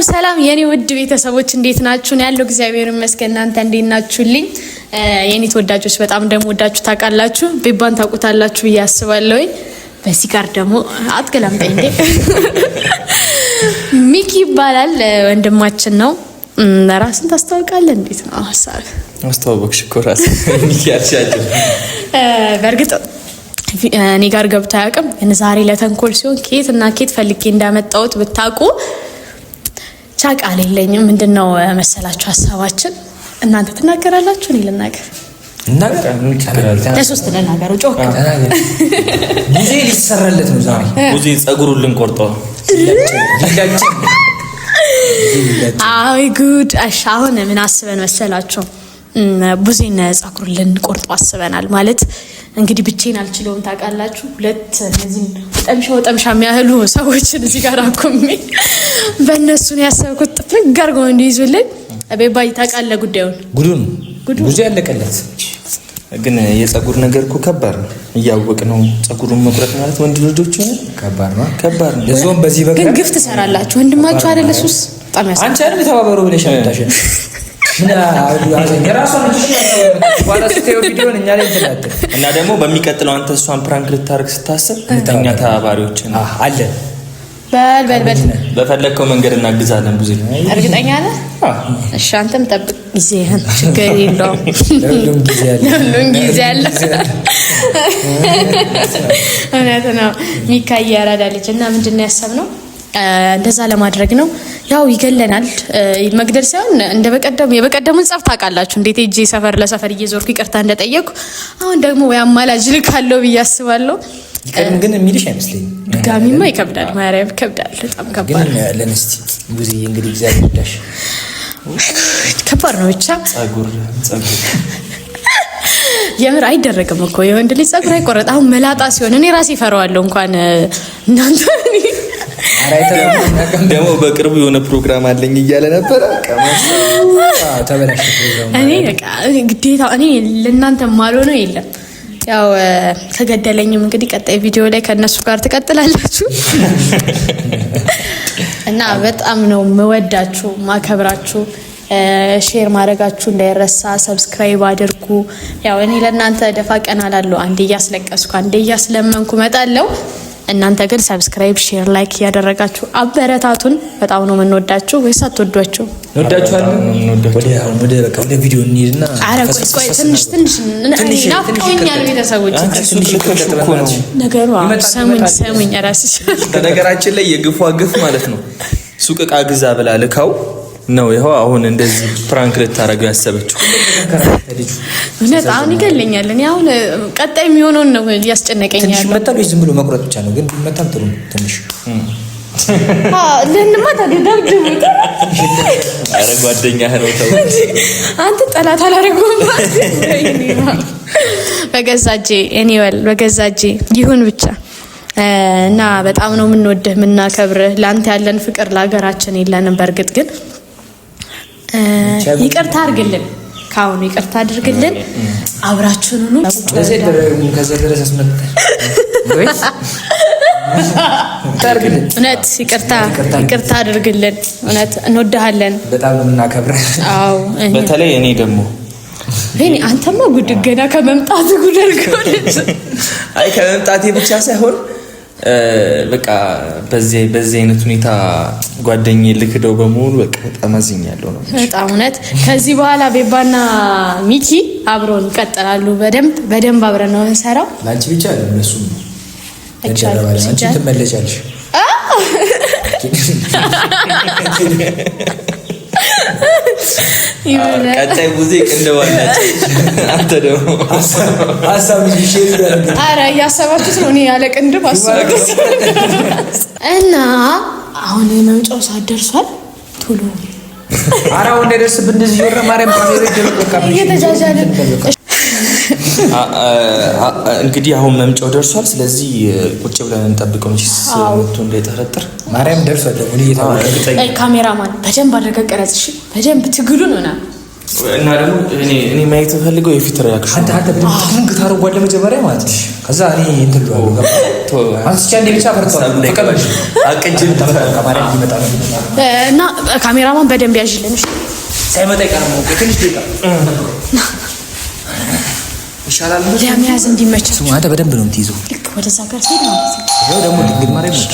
ሰላም የኔ ውድ ቤተሰቦች እንዴት ናችሁ? ነው ያለው። እግዚአብሔር ይመስገን። እናንተ እንዴት ናችሁልኝ? የኔ ተወዳጆች በጣም እንደምወዳችሁ ታውቃላችሁ። ቤባን ታውቁታላችሁ ብዬ አስባለሁኝ። በዚህ ጋር ደግሞ አትገላምጠኝ እንዴ ሚኪ ይባላል ወንድማችን ነው። ራስን ታስታውቃለህ? እንዴት ነው ሀሳብ? አስተዋወቅሽ እኮ ራስህ ሚኪ አልሻጭም። በእርግጥ እኔ ጋር ገብቶ አያውቅም። ግን ዛሬ ለተንኮል ሲሆን ኬት እና ኬት ፈልጌ እንዳመጣሁት ብታውቁ ቻ ቃል የለኝም። ምንድን ነው መሰላችሁ ሀሳባችን? እናንተ ትናገራላችሁ፣ እኔ ልናገር። ለሶስት ልናገሩ። ጮክ ጊዜ ሊሰራለት ነው ዛሬ። ቡዜ ጸጉሩን ልንቆርጠው ነው። አይ ጉድ! እሺ አሁን ምን አስበን መሰላችሁ? ቡዜን ጸጉሩን ልንቆርጠው አስበናል። ማለት እንግዲህ ብቼን አልችለውም ታውቃላችሁ። ሁለት እነዚህን ወጠምሻ ወጠምሻ የሚያህሉ ሰዎችን እዚህ ጋር አቁሜ በእነሱን ያሰብኩት ጥፍግ አድርገው እንዲይዙልኝ። ቤባይ ታውቃለህ ጉዳዩን። ጉዱን ጉዞ ያለቀለት ግን የጸጉር ነገር እኮ ከባድ ነው። እያወቅ ነው ጸጉሩን መቁረጥ ማለት ወንድ ልጆች ሆነ ከባድ ነው፣ ከባድ ነው። ለዞም በዚህ በቃ ግን ግፍ ትሰራላችሁ። ወንድማችሁ አይደለ ሱስ በጣም ያሳ አንቺ አይደል ተባበሩ ብለሽ አመጣሽ። ምን የራሷን ልጅ በኋላ ስታየው ቪዲዮን እኛ ላይ እንትን አትል። እና ደግሞ በሚቀጥለው አንተ እሷን prank ልታደርግ ስታስብ እኛ ተባባሪዎች አለን። በል በል በል በፈለግከው መንገድ እናግዛለን። ቡዜ እርግጠኛ ነህ? እሺ አንተም ጠብቅ ጊዜህን፣ ችግር የለውም። ለሁሉም ጊዜ አለ፣ ለሁሉም ጊዜ አለ። እውነት ነው። ሚካዬ ያራዳ ልጅ እና ምንድን ነው ያሰብነው እንደዛ ለማድረግ ነው። ያው ይገለናል፣ መግደል ሳይሆን እንደ በቀደሙ የበቀደሙን ጸብ ታውቃላችሁ፣ እንዴት ሄጄ ሰፈር ለሰፈር እየዞርኩ ይቅርታ እንደጠየኩ አሁን ደግሞ ወይ አማላጅ ልካለሁ ብዬ አስባለሁ። ይቀድም ግን የሚልሽ አይመስለኝም። ድጋሚማ ይከብዳል፣ ማርያም ይከብዳል፣ በጣም ግን ከባድ ነው። እናያለን እስቲ ቡዜ እንግዲህ እግዚአብሔር ይርዳሽ። ከባድ ነው ብቻ ጸጉር ጸጉር የምር አይደረግም እኮ የወንድ ልጅ ጸጉር አይቆረጥ። አሁን መላጣ ሲሆን እኔ ራሴ እፈራዋለሁ እንኳን እናንተ። ደግሞ በቅርቡ የሆነ ፕሮግራም አለኝ እያለ ነበረ። ተበላሸ ፕሮግራሙ። እኔ በቃ ግዴታ እኔ ለእናንተ ማልሆነው የለም። ያው ከገደለኝም እንግዲህ ቀጣይ ቪዲዮ ላይ ከእነሱ ጋር ትቀጥላላችሁ እና በጣም ነው ምወዳችሁ ማከብራችሁ። share ማድረጋችሁ እንዳይረሳ፣ subscribe አድርጉ። ያው እኔ ለእናንተ ደፋ ቀና እላለሁ። አንዴ እያስለቀስኩ አንዴ እያስለመንኩ እመጣለሁ። እናንተ ግን subscribe፣ share፣ like እያደረጋችሁ አበረታቱን። በጣም ነው የምንወዳችሁ። ወይስ አትወዷችሁ? እንወዳችኋለን። ወደ በቃ ወደ ቪዲዮ እንሂድና አረ ቆይ ቆይ፣ ትንሽ ትንሽ ናፍቀውኛል ቤተሰቦች። ነገሩ ሰሙኝ ሰሙኝ፣ እራስሽ በነገራችን ላይ የግፏ ግፍ ማለት ነው። ሱቅ እቃ ግዛ ብላ ልካው ነው ይኸው አሁን እንደዚህ prank ልታደርገው ያሰበችው። እውነት አሁን ይገለኛል። እኔ አሁን ቀጣይ የሚሆነውን ነው እያስጨነቀኝ ትንሽ ያለው። ይመታል ወይስ ዝም ብሎ መቁረጥ ብቻ ነው? ግን ቢመታም ጥሩ ነው። ትንሽ ለንማ ታዲያ ደብድቡት። አረ ጓደኛህ ነው ተው። አንተ ጠላት አላደረገውም። በገዛ እጄ እኔ ወል በገዛ እጄ ይሁን ብቻ እና በጣም ነው የምንወድህ የምናከብርህ። ለአንተ ያለን ፍቅር ለሀገራችን የለንም። በእርግጥ ግን ይቅርታ አድርግልን፣ ከአሁኑ ይቅርታ አድርግልን። አብራችሁን ሁኑ። እንደዚህ አይደረግም። ከዛ ድረስ ያስመጣል ወይስ ታርግልን? እውነት ይቅርታ ይቅርታ አድርግልን። እውነት እንወድሃለን። በጣም ነው የምናከብረህ። አዎ በተለይ እኔ ደግሞ እኔ አንተማ ጉድ ገና ከመምጣት ጉድ አድርገው። አይ ከመምጣቴ ብቻ ሳይሆን በቃ በዚህ አይነት ሁኔታ ጓደኛዬ ልክደው በመሆኑ በቃ በጣም አዝኛለሁ ነው። በጣም እውነት ከዚህ በኋላ ቤባና ሚኪ አብረውን ይቀጥላሉ። በደንብ በደንብ አብረን ነው የምንሰራው። ለአንቺ ብቻ አይደለም ለእሱም ነው። ትደረባለሽ፣ አንቺ ትመለሻለሽ። ቀጣይ ቡዜ ቅንድባላችሁ አንተ ደግሞ ሀሳብ share ይደረግ። አረ እያሰባችሁት ነው። እኔ ያለ ቅንድብ አስቡት። እና አሁን የመምጫው ሰዓት ደርሷል። ቶሎ ኧረ አሁን እንዳይደርስብን እንደዚህ እየወራ ማርያም ካሜራ ይደረግ በቃ እየተጃጃልን እንግዲህ አሁን መምጫው ደርሷል። ስለዚህ ቁጭ ብለን እንጠብቀው እንጂ መቶ እንዳይጠረጥር። ማርያም ደርሷል። ደግሞ እኔ እየታወቀ ካሜራማን በደንብ አድርገህ ቀረጽ። እሺ በደንብ ትግሉን ምናምን እና ደግሞ እኔ ማየት ፈልገው የፊት reaction አንተ አንተ በደንብ ጥቅሙን ታደርጓለህ መጀመሪያ ማለት ነው። ከዛ እኔ እንትን እለዋለሁ። አንስቼ አንዴ ብቻ ፈርተዋል። ተቀበል አቅጅ ማርያም ሊመጣ ነው እና ካሜራማን በደንብ ያዥልን። እሺ ሳይመጣ አይቀርም እኮ ትንሽ ደቂቃ ይሻላል። ለመያዝ እንዲመቻችሁ አንተ በደንብ ነው የምትይዘው። ልክ ወደዛ ጋር ሲሄድ ማለት ነው። ይኸው ደግሞ ድንግል ማርያም መጣ።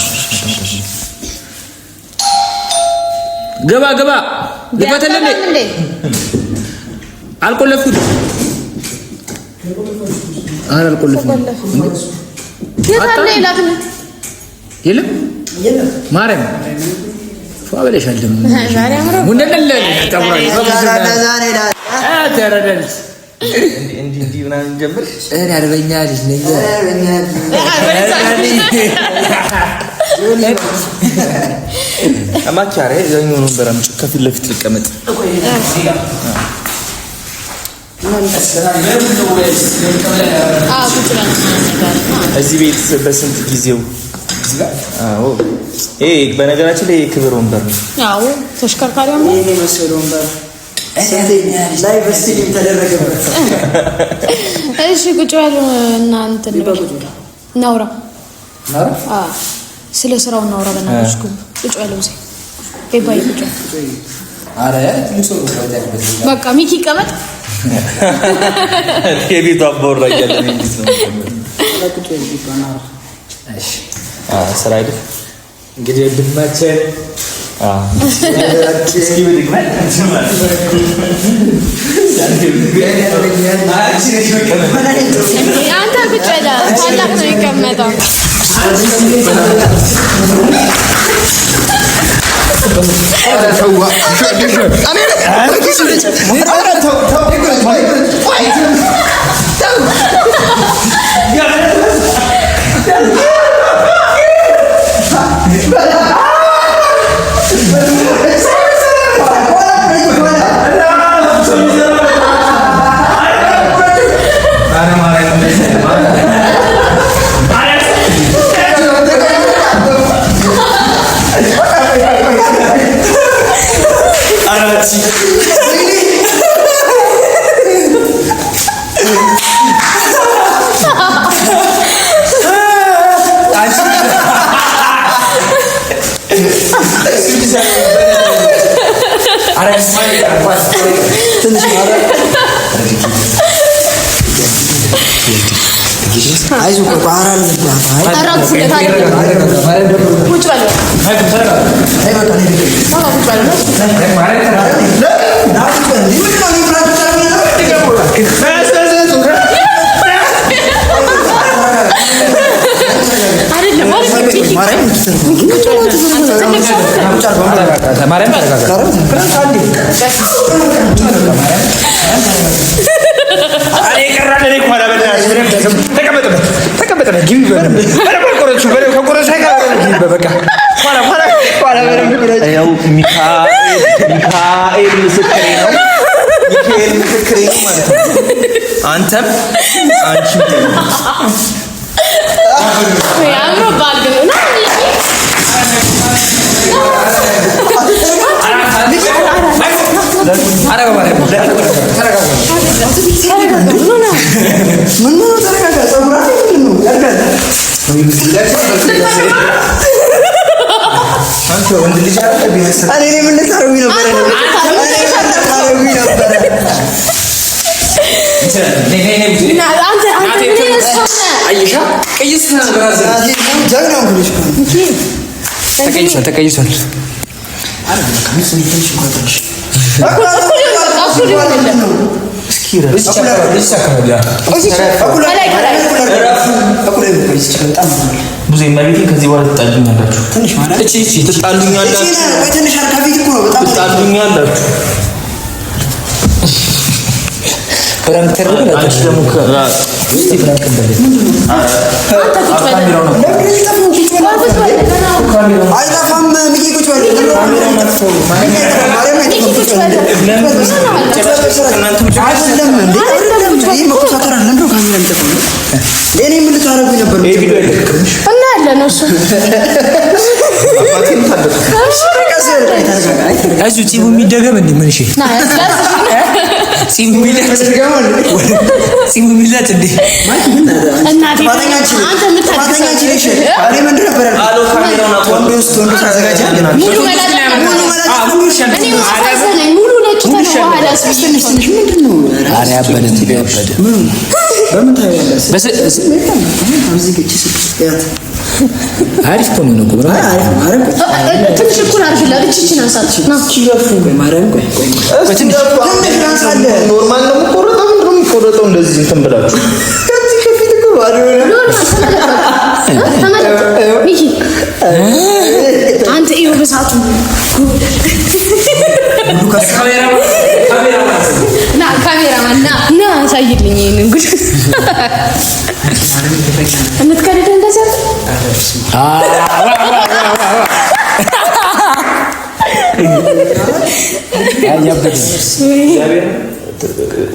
ግባ ግባ፣ ልፈትልህ እንዴ? አልቆለፍኩትም። ኧረ አልቆለፍኩም። የለም ማርያም ፏ ብለሻል። ደግሞ እንዲህ ምናምን ጀምር። እኔ አርበኛ ልጅ ነኝ። ማኪያሬ እዛኛውን ወንበር አምጪው፣ ከፊት ለፊት ልቀመጥ። እዚህ ቤት በስንት ጊዜው? አዎ፣ ይሄ በነገራችን ላይ የክብር ወንበር ነው። አዎ፣ ተሽከርካሪ ወንበር። እሺ ቁጭ በሉ እና እንትን እናውራ፣ ስለ ስራው እናውራ። በእናታችሁ ቁጭ በሉ እዚህ ባይ ቁጭ በቃ ሚኪ ይቀመጥ። የቤቱ አባወራ እያለ እንዴት ነው ስራ አይደል እንግዲህ ወንድማችን አንተ ቁጭ በል፣ ታላቅ ነው የሚቀመጠው። ሚካኤል ምስክሬ ነው። ሚካኤል ምስክሬ ነው ማለት ነው። አንተም አንቺም አምሮብሃል ግን ተቀይሷል፣ ብዙ መቤቴን ከዚህ በኋላ ትጣሉኛላችሁ፣ ትጣሉኛላችሁ። ፂሙ የሚደገም እንደ ምን እሺ ፂሙ የሚላጭ እንዴ? እናቴ አንተ የምታግሰው ሙሉ መላጣ እኔ ማሳዘነኝ ሙሉ ነጭ ተነው በኋላ ኧረ ያበደ ያበደ አሪፍ እኮ ነው እኮ ትንሽ እኩል አድርግላት። እቺ አንሳት ና Normal ነው የሚቆረጠው። ምንድን ነው የሚቆረጠው? እንደዚህ እንትን ብላችሁ ተመለጥ ሚኪ አንተ ይኸው ብዛቱ ና ካሜራማን ና ና አሳይልኝ ይሄንን ጉድ የምትቀልድ እንደዚህ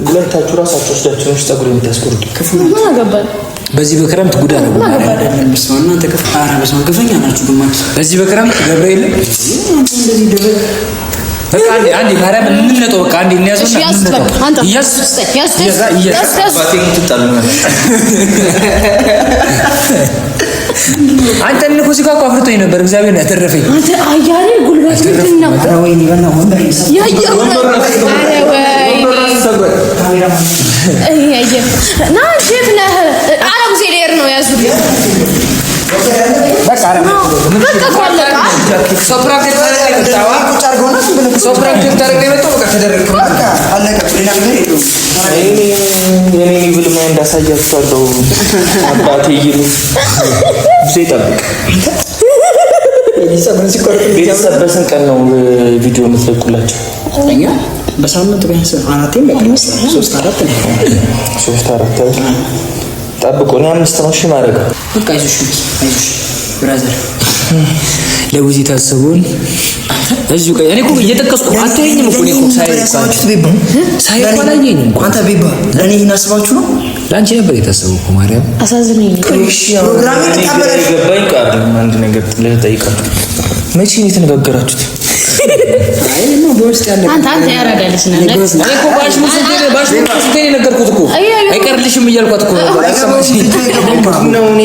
ሁለታችሁ ራሳችሁ ወስዳችሁ ነው ፀጉር የምታስቆርጡ። ምን አገባን? በዚህ በክረምት ጉድ አደረጉ። በዚህ በክረምት ገብርኤል በቃ አንዴ አንዴ ማርያም እንነጠው። በቃ አንዴ እንያዘውና እንነጠው። እያዝ እያዝ አንተ እኮ እዚህ ጋር እኮ አፍርቶኝ ነበር። እግዚአብሔር ነው ያተረፈኝ። አንተ አያሌ ጉልበት ምንድን ነው? ና ሼፍ ነህ። ኧረ ጊዜ ሌር ነው ያዙልኝ። በቃ በቃ እኮ አለቀ። ሰው prank ሰው prank ልታደርግ ነው የመጣው። በቃ ተደረግክ። የኔን evil mind አሳያችኋለሁ። አባቴ ይሙት ብዙ ይጠብቅ። ቤተሰብ በስንት ቀን ነው ቪዲዮ የምትለቁላቸው? በሳምንት ቢያንስ አራቴም በቃ ሶስት አራት ነው። ሶስት አራት አይደል? ጠብቁ። እኔ አምስት ነው እሺ ማድረግ በቃ አይዞሽ ሚኪ አይዞሽ brother። ለቡዚ ታስቡን እዚሁ ቆይ። እኔ እኮ እየጠቀስኩ አታየኝም እኮ እኔ እኮ ሳይ ያሰባችሁት ቤባ ሳይ እኮ አላየኝም እኮ። አንተ ቤባ ለእኔ ይህን አስባችሁ ነው? ለአንቺ ነበር የታሰበው እኮ ማርያም። አሳዝነኝ። ፕሮግራሜን ልታበላሽ የገባኝ ቃል አንድ ነገር ልጠይቃችሁ። መቼ ነው የተነጋገራችሁት? አይ ነው በውስጥ ያለ አንተ አንተ ያራዳ ልጅ ነህ። እኔ እኮ ባሽሙ ስንቴ ባሽሙ ስንቴ ነው የነገርኩት እኮ አይቀርልሽም እያልኳት እኮ ነው። ነው እኔ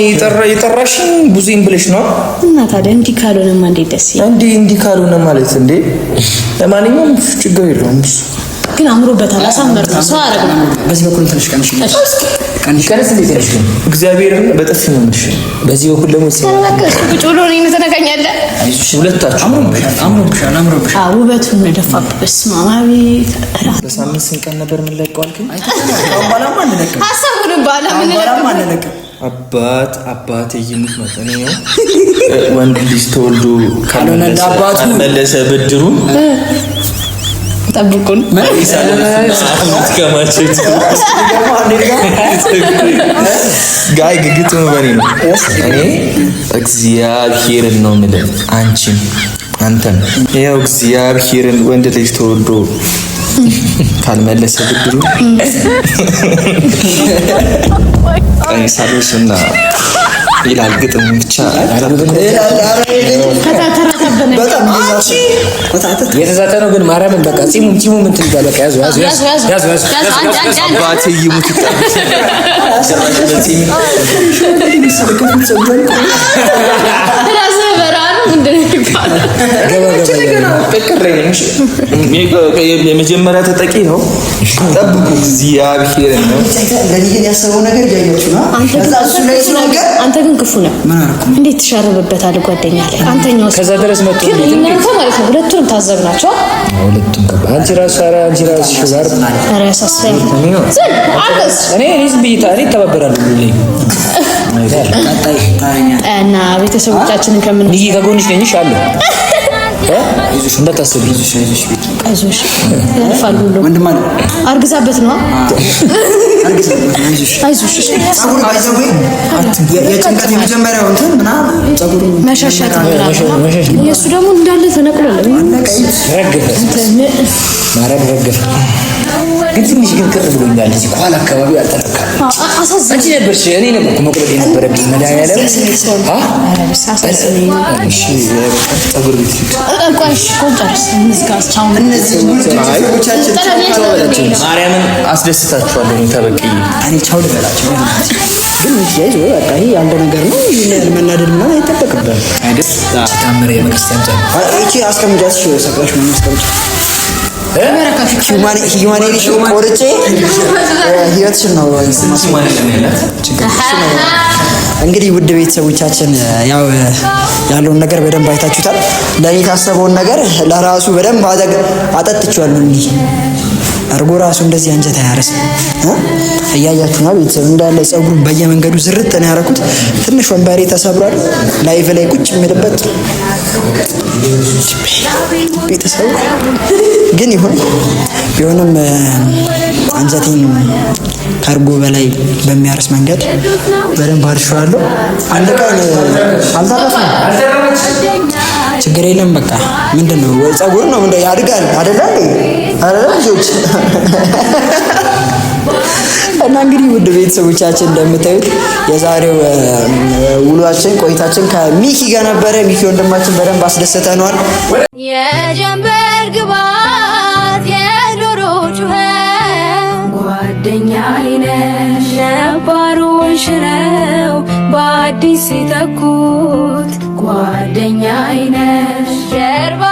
የጠራሽኝ ቡዜን ብለሽ ነው እና ታዲያ እንዲህ ካልሆነማ እንዴት ደስ ይላል? እንዴ? እንዲህ ካልሆነ ማለት እንዴ? ለማንኛውም ችግር የለውም። ግን አምሮበታል። አሳመር ነው ሰው አረግ ነው። በዚህ በኩል ትንሽ ቀንሽ ቀንሽ ቀነስ እንዴት ነሽ ግን? እግዚአብሔርን በጥፊ ነው የምልሽ። በዚህ በኩል ደግሞ በቃ እሱ ቁጭ ብሎ እኔን ትነካኛለህ። ሁለታችሁ አምሮብሻል፣ አምሮብሻል። አዎ ውበቱን ነው የደፋብህ። በስመ አብ አቤት። በሳምንት ስንት ቀን ነበር የምንለቀው አልከኝ? አሁን በኋላማ አንለቅም፣ ሀሳቡን በኋላ አሁን ምን በኋላማ አንለቅም። አባት አባቴ ይሙት ማለት ነው። ወንድ ልጅ ተወልዶ ካልሆነ እንደ አባቱ ካልመለሰ ብድሩን ጠብቁን። ጋይ ግግጥሙ በኔ ነው። እኔ እግዚአብሔርን ነው የምልህ፣ አንቺም አንተም ያው እግዚአብሔርን ወንድ ልጅ ተወልዶ ካልመለሰ ብድሩ ቀሚስ አልብሱና ይላል ግጥም ብቻ። በጣም የተዛተ ነው ግን ማርያምን በቃ ፂሙም ፂሙም እንትን ይባል በቃ ያዙ ያዙ ያዙ ያዙ ያዙ አባቴ ይሙት ራስህ በረሃ ነው ምንድን ነው የሚባለው? ገባ ገባ እያለ ነው። የመጀመሪያ ተጠቂ ነው። ጠብቁ፣ እግዚአብሔርን ነው። ለእኔ ግን ያሰበው ነገር እያያችሁ ነው። አንተ ግን ከዛ እሱ ላይ ስለሆነ አንተ ግን ክፉ ነህ። ምን አደረኩ? እንዴት ትሻርብበታለህ ጓደኛ ላይ? አንተኛው ከዛ ድረስ መጥቶ ግን እንዴት እናንተ ማለት ነው ሁለቱንም ታዘብናቸው። ሁለቱም ገባ። አንቺ ራሱ ኧረ አንቺ ራሱ ሽባር ኧረ ያሳስበኝ። ዝም አንተስ እኔ እኔ ዝም ብዬ እኔ እተባበራለሁ ሁሌ። ቀጣይ ታየኛለህ። እና ቤተሰቦቻችንን ከምን ንዬ ከጎንሽ ነኝ እሺ አለሁ እ እንዳታስቢ አይዞሽ አይዞሽ ቤት አይዞሽ ያልፋል ሁሉ ወንድም አለ አርግዛበት ነው አርግዛበት ነው። አይዞሽ አይዞሽ እሺ። ፀጉር ባይዘዌ የጭንቀት የመጀመሪያው እንትን ምናምን ፀጉሩ መሻሻት ምናምን መሸሽ ነው። የእሱ ደግሞ እንዳለ ተነቅሏል። ረገፈ ማርያም ረገፈ። ግን ትንሽ ግን ቅር ብሎኛል። እዚህ ከኋላ አካባቢ አልተነካም። አንቺ ነበርሽ፣ እኔ ነበርኩ መቁረጥ የነበረብኝ። መድኃኒዓለም ፀጉር ቤት ማርያምን አስደስታችኋለሁ። ተበቅዬ እኔ ቻው ልበላቸው ግን ሚኪያይዝ ወይ በቃ ይሄ ያለ ነገር ነው። ይሄን ያህል መናደድ ምናምን አይጠበቅብህም። አይደል? ታምረ የመክርስቲያን እቺ አስቀምጫት፣ እሺ ሰቅለሽ ምን አስቀምጫት human hair ሽን ቆርጬ ህይወትሽን ነው። እንግዲህ ውድ ቤተሰቦቻችን ያው ያለውን ነገር በደንብ አይታችሁታል። ለእኔ የታሰበውን ነገር ለራሱ በደንብ አጠጥቼዋለሁ። እንዲህ እርጎ ራሱ እንደዚህ አንጀት አያርስም። እያያችሁ ነው ቤተሰብ እንዳለ ፀጉሩን በየመንገዱ ዝርጥ ነው ያደረኩት። ትንሽ ወንበሬ ተሰብሯል። ላይቭ ላይ ቁጭ የሚልበት ቤተሰቡ ግን ይሁን ቢሆንም አንጀቴን ከእርጎ በላይ በሚያርስ መንገድ በደንብ አርሼዋለሁ። አንድ ቀን አልተረፈም፣ ችግር የለም። በቃ ምንድን ነው ፀጉር ነው ምንድን ያድጋል አይደለ አይደለ ልጆች እና እንግዲህ ውድ ቤተሰቦቻችን እንደምታዩት የዛሬው ውሏችን ቆይታችን ከሚኪ ጋር ነበረ። ሚኪ ወንድማችን በደንብ አስደስተነዋል። የጀንበር ግባት የዶሮ ጩኸት ጓደኛዬ ነሽ ነባሩን ሽረው በአዲስ ሲተኩት ጓደኛዬ ነሽ ጀርባ